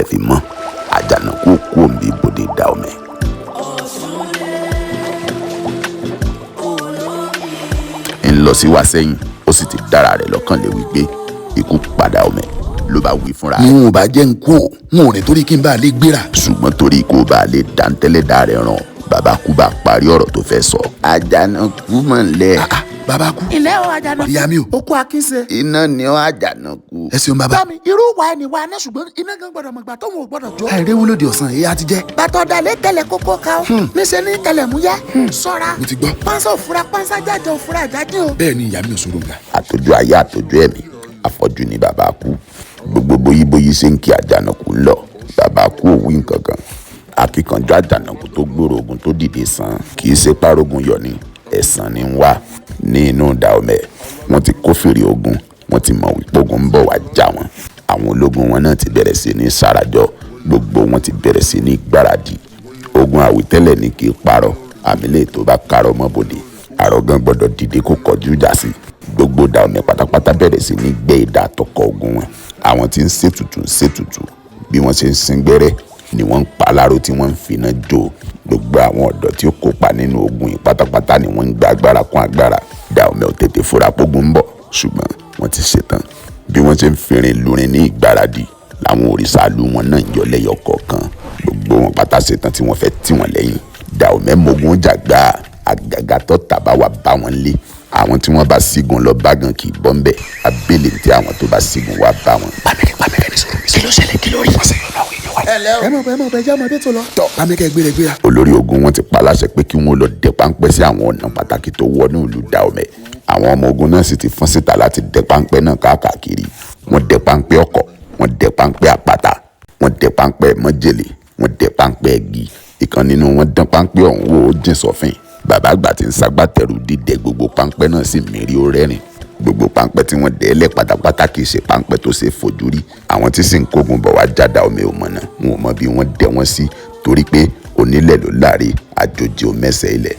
fi mọ́, Àjànàkú kú òǹbí ibodè Dahomey. Ń lọ sí wá sẹ́yìn, ó sì ti dára rẹ̀ lọ́kàn lé wípé ikú pa Dahomey, ló bá wí fúnra rẹ̀. N ò bá jẹ́ n kú o, n ò rìn torí kí n bá lè gbéra. Ṣùgbọ́n torí kó bá lè dáńtẹ́lẹ̀ dá rẹ̀ ràn, bàbá kú bá parí ọ̀rọ̀ tó fẹ́ sọ. Àjànàkú mọ̀ ń lẹ̀. Ah, bàbá kú. Ilé o, Àjànàkú. Ìyá mi o. Okú akínṣe. Iná ni ó, Àjànàkú. Ẹ ṣeun, bàbá. Bámi irú wa ẹni wa náà, ṣùgbọ́n iná gan gbọ́dọ̀ mọ̀gbà tóun ò gbọ́dọ̀ jó. Àìréwú lóde ọ̀sán èyí á ti jẹ́. Bàtọ̀ dalẹ̀ tẹ̀lẹ̀ kókó ká o. Níṣẹ́ ní tẹ̀lẹ̀ mú yá. Sọ́ra. Mo ti gbọ́. Pánsá òfura pánsá jáde, òfura jáde o. Bẹ́ẹ̀ ni ìyá mi ò sọ̀rọ̀ nga. Àtòjú ayé, àtòjú ẹ̀mí, afọ́jú ni bàbá kú. Gbogbo boyíboyí ṣe ń kí Àjànàkú ń lọ, bàbá kú ò wí nǹkan kan. Akíkanjú Àjànàkú tó gbòòrò ogun tó dìde sàn, kì í ṣe párógun yọ ni ẹ̀sán ni ń wá ní inú Dahomey. Wọ́n ti kófìrí ogun, wọ́n ti mọ̀ wípé ogun ń bọ̀ wá já wọn. Àwọn ológun wọn náà ti bẹ̀rẹ̀ sí ní sarajọ, gbogbo wọn ti bẹ̀rẹ̀ sí ní gbáradì ogun. Àwítẹ́lẹ̀ ní kì í parọ́, àmì lè tó bá kárọ̀ mọ́bodè, àrògán gbọ́dọ̀ dìde kó kọjú ìjà sí. Gbogbo Dahomey pátápátá bẹ̀rẹ̀ sí ní gbé idà àtọkọ ogun wọn. Àwọn tí ń ṣètùtù ń ṣètùtù, bí wọ́n ṣe ń sin gbẹ́rẹ́ ni wọ́n ń pa aláró tí wọ́n ń finá jó. Gbogbo àwọn ọ̀dọ́ tí ó kópa nínú ogun yìí pátápátá ni wọ́n ń gba agbára kún agbára. Dahomey ò tètè fura pógun ń bọ̀, ṣùgbọ́n wọ́n ti ṣetán. Bí wọ́n ṣe ń firin lurin ní ìgbáradì làwọn òrìṣà ìlú wọn náà ń yọ lẹ́yọ kọ̀ọ̀kan. Gbogbo wọn pátá ṣetán tí wọ́n fẹ́ tì wọ́n lẹ́yìn. Dahomey mogun jàgbá, àgàgà tó tàbá wà bá wọn lé. Àwọn tí wọ́n bá sígun lọ bá gan kì í bọ́ ń bẹ̀ abẹ́lé tí àwọn tó bá sígun wá bá wọn. Pàmẹ́kẹ́, pàmẹ́kẹ́, ní sọ̀rọ̀ mi. Kí ló ṣẹlẹ̀? Kí ló rí? Wọ́n sẹ́yìn lọ́wọ́ èèyàn wa. Ẹ mọ̀ bọ́, ẹ mọ̀ bọ́, ẹ jẹ́ ọmọdé tó lọ. Tọ́ pàmẹ́kẹ́, gbéra gbéra. Olórí ogun wọn ti pa láṣẹ pé kí wọ́n lọ dẹ páńpẹ́ sí àwọn ọ̀nà pàtàkì tó wọnú ìlú Dahomey. Àwọn ọmọ ogun náà sì ti fọ́n síta láti dẹ páńpẹ́ náà káàkiri. Wọ́n dẹ páńpẹ́ ọkọ̀, wọ́n dẹ páńpẹ́ àpáta, wọ́n dẹ páńpẹ́ mọ́jèlé, wọ́n dẹ páńpẹ́ igi. Ìkan nínú wọn dán páńpẹ́ ọ̀hún wò, ó jìn sọ́fìn. Bàbá àgbà tí ń ṣagbátẹrù dídẹ gbogbo páńpẹ́ náà sì mérí, ó rẹ́rìn. Gbogbo páńpẹ́ tí wọ́n dẹ́ lẹ̀ pátápátá kì í ṣe páńpẹ́ tó ṣe fojú rí. Àwọn tí sì ń kógun bọ̀ wá já Dahomey ò mọ̀nà, wọn ò mọ bí wọ́n dẹ wọ́n sí, torí pé onílẹ̀ ló láre, àjòjì ò mẹ́sẹ̀ ilẹ̀.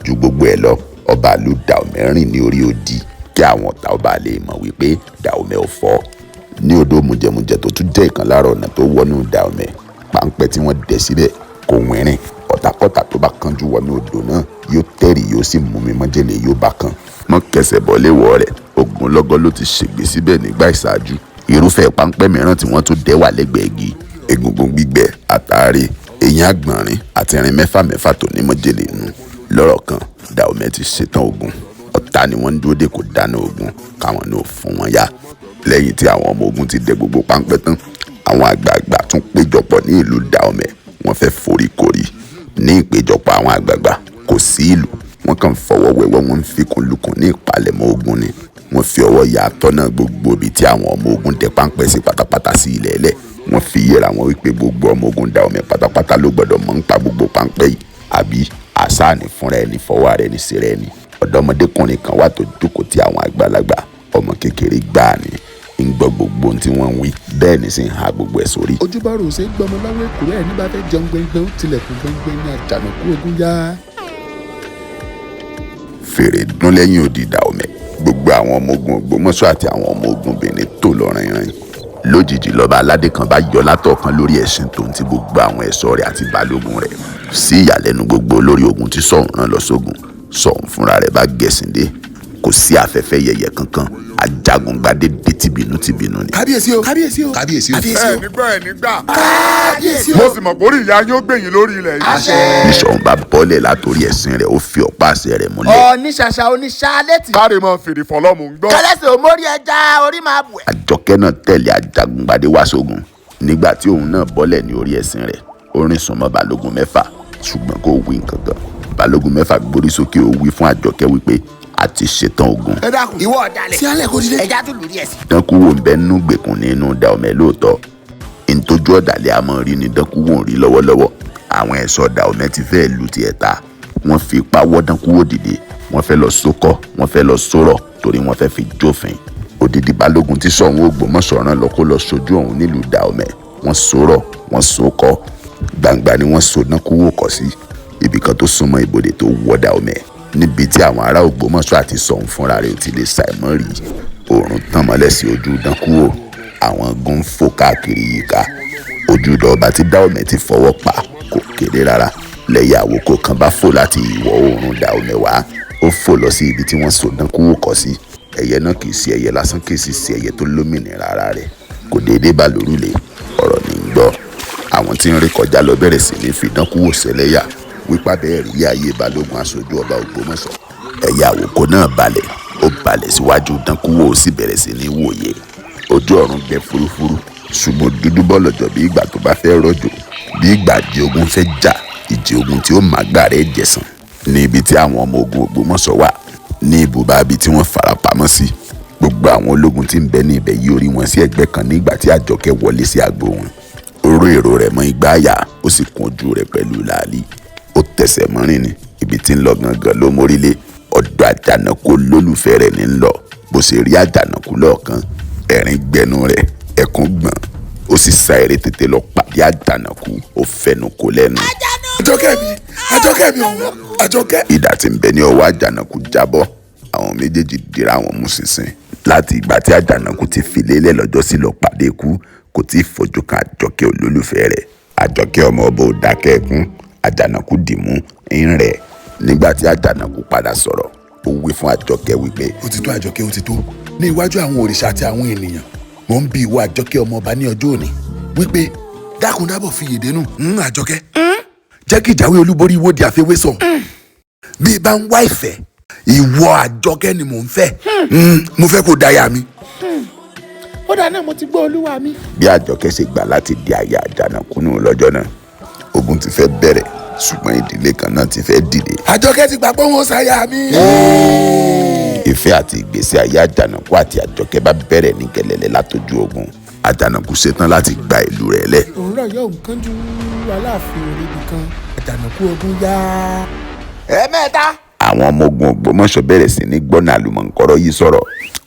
Ju gbogbo ẹ̀ lọ, ọba ìlú Dahomey rìn ní orí odi kí àwọn ọ̀tá ọba lè mọ̀ wípé Dahomey ò fọ́. Ní odò mùjẹmùjẹ tó tún jẹ́ ìkan lára ọ̀nà tó wọnú Dahomey, páńpẹ́ tí wọ́n dẹ síbẹ̀ kò wìnrìn. Ọ̀tàkọ́tà tó bá kánjú wọnú odò náà yóò tẹ̀rì, yóò sì mú mi májèlé, yóò bá kan mọ́ kẹsẹ̀ bọ́ léwọ̀ rẹ̀. Ogunlọ́gọ́ ló ti ṣègbè síbẹ̀ nígbà ìṣáájú. Irúfẹ́ páńpẹ́ mìíràn tí wọ́n tún dẹ́ wà lẹ́gbẹ̀ẹ́ igi, egungun gbígbẹ, àtàrí eyín àgbọ̀nrín àti irin mẹ́fà mẹ́fà tó ní májèlé nù. Lọ́rọ̀ kan, Dahomey ti ṣetán ogun. Ọ̀tá ni wọ́n ń dúró dè kó dáná ogun káwọn náà fún wọn yá. Lẹ́yìn tí àwọn ọmọ ogun ti dẹ gbogbo páńpẹ́ tán, àwọn àgbààgbà tún péjọpọ̀ ní ìlú Dahomey. Wọ́n fẹ́ foríkorí ní ìpéjọpọ̀ àwọn àgbààgbà. Kò sí ìlú, wọ́n kàn fọwọ́ wẹwọ́, wọ́n ń fikùn lukùn ní ìpalẹ̀mọ́ ogun ni. Wọ́n fi ọwọ́ ya atọ́nà gbogbo ibi tí àwọn ọmọ ogun dẹ páńpẹ́ sí pátápátá sí ilẹ̀ ẹlẹ̀. Wọ́n fi yéra wọn wípé gbogbo ọmọ ogun Dahomey pátápátá ló gbọ́dọ̀ mọ̀ ń pa gbogbo páńpẹ́ yìí, àbí àṣà ní fúnra ẹni fọwọ́ ara ẹni sí rẹ ni. Ọ̀dọ́mọdékùnrin kan wà tó jókòó tí àwọn àgbàlagbà. Ọmọ kékeré gbáà ni, ń gbọ́ gbogbo ohun tí wọ́n ń wí, bẹ́ẹ̀ ni sì ń ha gbogbo ẹ̀ sórí. Ojúbọ̀rọ̀ ṣe gbọmọ lọ́wọ́ èkúrẹ́ ẹ̀ nígbà fẹ́ jẹun gbẹngbẹ́ng, tilẹ̀kùn gbẹngbẹ́ng ní Àjànàkú ogun yá. Fèrè dún lẹ́yìn odi Dahomey. Gbogbo àwọn ọmọ ogun Ògbómọ̀ṣọ́ àti àwọn ọmọ ogun Benin tó lọ rìnrìn. Lójijì, lọ́ba aládé kan bá yọ látọ̀kan lórí ẹṣin tó ń ti gbogbo àwọn ẹ̀ṣọ́ rẹ̀ àti balógun rẹ̀. Sí ìyàlẹ́nu gbogbo olórí ogun tí Ṣọ̀ún rán lọ sógun, Ṣọ̀ún fúnra rẹ̀ bá gẹ̀sìn dé. Kò sí afẹ́fẹ́ yẹ̀yẹ̀ kankan, ajagungbadé dé tìbínú tìbínú ni. Kábíyèsí o, kábíyèsí o, kábíyèsí o, kábíyèsí Ẹ o. nígbà, ẹ nígbà. Kábíyèsí o. Mo sì mọ̀ pórí ìyá yóò gbẹ̀yìn lórí ilẹ̀ yìí. Ní Ṣọ̀ún bá bọ́lẹ̀ látòrí ẹṣin rẹ̀, ó fi ọ̀pá àṣẹ rẹ̀ múlẹ̀. Oníṣàṣà oníṣàlétì. Káre mọ fèrè fọlọ́mù ń gbọ́. Kẹlẹsẹ ò mórí ẹja orí máa bù ẹ. Àjọkẹ́ náà tẹ̀lé ajagungbadé wá sógun. Nígbà tí òun náà bọ́lẹ̀ ní orí ẹṣin rẹ̀, ó rìn súnmọ́ balógun mẹ́fà, ṣùgbọ́n kò wí nǹkan kan. Balógun mẹ́fà gbórí sókè, ó wí fún Àjọkẹ́ wípé a ti ṣetán ogun. Ẹ dákun. Ìwọ ọ̀dàlẹ̀. Sí alẹ́ kò dìde. Ẹja tún lórí ẹ̀sìn. Dánkúwò ń bẹ nínú gbèkùn nínú Dahomey lóòótọ́. Ntójú ọ̀dàlẹ̀ àmọ́ rí ni dánkúwò ń rí lọ́wọ́lọ́wọ́. Àwọn ẹ̀ṣọ́ Dahomey ti fẹ́ lu tiẹ̀ ta. Wọ́n fi ipá wọ́ dánkúwò dìde, wọ́n fẹ́ lọ sókọ́, wọ́n fẹ́ lọ sórọ̀, torí wọ́n fẹ́ fi jófin odidi balógun tí Ṣọ̀ún Ògbómọ̀ṣọ́ rán lọ kó lọ sojú òun nílùú Dahomey. Wọ́n sọ̀rọ̀, wọ́n sókọ́, gbangba ni wọ́n so dánkúwò kọ́ sí ibì kan tó súnmọ́ ibodè tó wọ́ Dahomey, níbi tí àwọn ará Ògbómọ̀ṣọ́ àti Ṣọ̀ún fúnra rẹ̀ ò ti lè ṣàìmọ́ rí. Oòrùn tàn mọ́lẹ̀ sí ojú dánkúwò, àwọn gun ń fò káàkiri yíká. Ojúde ọba tí Dahomey ti fọwọ́ pa kò kéré rárá. Lẹ́yìn àwòkọ́ kan bá fò láti ìwọ̀ oòrùn Dahomey wá, ó fò lọ sí ibi tí wọ́n so Dánkúwò kọ́ sí. Ẹyẹ náà kì í ṣe ẹyẹ lásán, kì í sì ṣe ẹyẹ tó lómìnira ara rẹ̀. Kò déédéé bá lórúlé, ọ̀rọ̀ ní í gbọ́. Àwọn tí ń rí kọjá lọ bẹ̀rẹ̀ sí ní fi Dánkúwò ṣẹlẹ́yà wípé bẹ́ẹ̀ rí ayé balógun aṣojú ọba Ògbómọ̀ṣọ́. Ẹyẹ àwòkọ́ náà balẹ̀, ó balẹ̀ síwájú Dánkúwò, ó sì bẹ̀rẹ̀ sí ní wòye. Ojú ọ̀run gbẹ fúrúfúrú, ṣùgbọ́n dúdú bọ́lọ̀jọ̀ bí ìgbà tó bá fẹ́ rọ̀jò, bí ìgbà ìjì ogun fẹ́ jà, ìjì ogun tí ó mágbá rẹ̀ jẹ̀sán. Ní ibi tí àwọn ọmọ ogun Ògbómọ̀ṣọ́ wà, ní ibùba ibi tí wọ́n farapamọ́ sí, gbogbo àwọn ológun tí ń bẹ ní ibẹ̀ yí orí wọn sí ẹ̀gbẹ́ kan nígbà tí Àjọkẹ́ wọlé sí agbo wọn. Ó ró èrò rẹ̀ mọ́ igbá àyà, ó sì kún ojú rẹ̀ pẹ̀lú làálì. Ó tẹsẹ̀ mọ́rìn ni ibi tí ń lọ gangan ló mórílé. Ọ̀dọ̀ Àjànàkú olólùfẹ́ rẹ̀ ní ń lọ. Bó ṣe rí Àjànàkú lọ́ọ̀kan, ẹ̀rín gbẹnu rẹ̀, ẹkún gbọ̀n, ó sì sá eré tètè lọ pàdé Àjànàkú, ó fẹnu kò lẹ́nu. Àjọkẹ́ mi, Àjọkẹ́ mi ọ̀hún, Àjọkẹ́. Idà tí ń bẹ ní ọwọ́ Àjànàkú jábọ́, àwọn méjèèjì dira wọn mú ṣinṣin. Láti ìgbà tí Àjànàkú ti fi lélẹ̀ lọ́jọ́ sí lọ pàdé ikú, kò tí ì fojú kan Àjọkẹ́ olólùfẹ́ rẹ̀. Àjọkẹ́ ọmọ ọba ò dákẹ́ ẹkún, Àjànàkú dìmú ń rẹ̀. Nígbà tí Àjànàkú padà sọ̀rọ̀, ó wí fún Àjọkẹ́ wípé, Ó ti tó Àjọkẹ́, ó ti tó. Ní iwájú àwọn òrìṣà àti àwọn ènìyàn, mò ń bi ìwọ Àjọkẹ́ ọmọ ọba ní ọjọ́ òní wípé dákun dábọ̀ fi yèdè nù. Àjọkẹ́, jẹ́ kí ìjáwé olúborí ìwọ di àfiwé sọ. Bí ibà ń wá ìfẹ́, ìwọ Àjọkẹ́ ni mò ń fẹ́. Mo fẹ́ kó daya mi. Ó dáa náà, mo ti gbọ́, olúwa mi. Bí Àjọkẹ́ ṣe gbà láti di aya Àjànàkú nù lọ́jọ́ náà, ogun ti fẹ́ bẹ̀rẹ̀, ṣùgbọ́n ìdílé kan náà ti fẹ́ dìde. Àjọkẹ́ ti gbà pé wọ́n ṣaya mi. Ìfẹ́ àti ìgbésí ayé Àjànàkú àti Àjọkẹ́ bá bẹ̀rẹ̀ ní gẹ̀lẹ́lẹ́ látọjú ogun. Àjànàkú ṣetán láti gba ìlú rẹ̀ lẹ̀. Òwúrọ̀ yóò nǹkan ju aláàfin òrìbì kan, Àjànàkú ogun yá. Ẹ̀ẹ̀mẹ́ta. Àwọn ọmọ ogun Ògbómọ̀ṣọ́ bẹ̀rẹ̀ sí ní gbọ́nà àlùmọ̀ǹkọ́rọ́ yìí sọ̀rọ̀.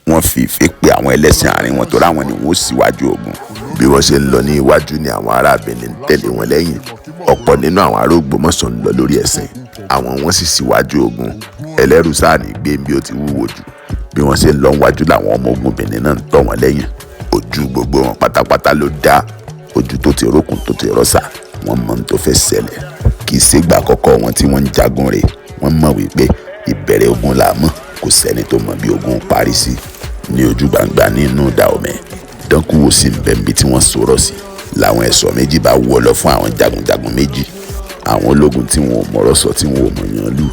Wọ́n fi ìfẹ́ pe àwọn ẹlẹ́sìn àárín wọn tó ráwọn ni wọ́n ó síwájú ogun. Bí wọ́n ṣe ń lọ ní iwájú ni àwọn ará Benin ń tẹ̀lé wọn lẹ́yìn. Ọ̀pọ̀ nínú àwọn ará Ògbómọ̀ṣọ́ ń lọ lórí ẹṣin, àwọn wọn sì síwájú ogun. Ẹlẹ́rù sáà ní gbé bí ó ti wúwo jù. Bí wọ́n ṣe ń lọ wájú làwọn ọmọ ogun Benin náà ń tọ̀ wọ́n lẹ́yìn. Ojú gbogbo wọn pátápátá ló dá, ojú tó ti rókun tó ti rọ́ṣà. Wọ́n mọ ohun tó fẹ́ ṣẹlẹ̀. Kì í ṣègbà àkọ́kọ́ wọn tí wọ́n ń jagun rè. Wọ́n mọ̀ wípé ìbẹ̀rẹ̀ ogun là mọ̀, kò sẹ́ni tó mọ̀ bí ogun parí sí. Ní ojú gbangba nínú Dahomey, Dánkúwò sì ń bẹ níbi tí wọ́n sọ̀rọ̀ sí. Làwọn ẹ̀ṣọ́ méjì bá wọ́ lọ fún àwọn jagunjagun méjì. Àwọn ológun tí wọn ò mọ̀rọ̀ sọ, tí wọn ò mọ̀ yàn lù,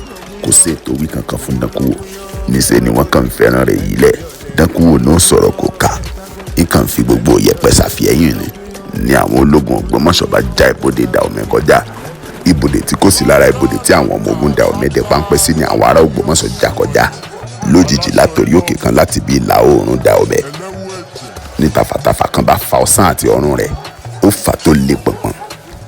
kò sí ètò wí kankan fún Dánkúwò. Níṣẹ́ ni wọ́n kàn ń fẹ́ràn rẹ̀ yìí lẹ̀. Dánkúwò náà sọ̀rọ̀ kò ká, nǹkan fi gbogbo yẹ̀pẹ̀ ṣàfihàn ni. Ní àwọn ológun Ògbómọ̀ṣọ́ bá já ibodè Dahomey kọjá. Ibodè tí kò sí lára ibodè tí àwọn ọmọ ogun Dahomey dẹ páńpẹ́ sí ni àwọn ará Ògbómọ̀ṣọ́ já kọjá lójijì látòrí òkè kan láti bí ìlà oòrùn Dahomey. Ní tafàtafà kan bá fa ọsán àti ọrùn rẹ̀, ó fà tó le pọ̀npọ̀n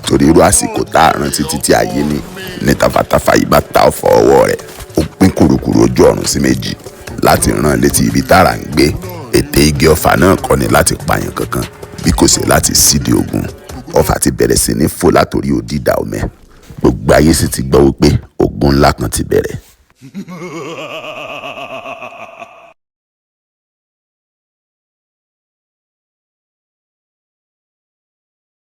torí irú àsìkò tá a rántí títí ayé ni. Ní tafàtafà yìí bá ta ọ̀fọ̀ ọwọ́ rẹ̀, ó pín kùrukùru ojú ọ̀run sí méjì láti rán létí ibi tára ń gbé. Ète igi ọfà náà kọ́ ni láti pààyàn kankan bí kò ṣe láti sídìí ogun. Ọfà ti bẹ̀rẹ̀ sí ní fò látòrí odi Dahomey. Gbogbo ayé sì ti gbọ́ wípé ogun ńlá kan ti bẹ̀rẹ̀.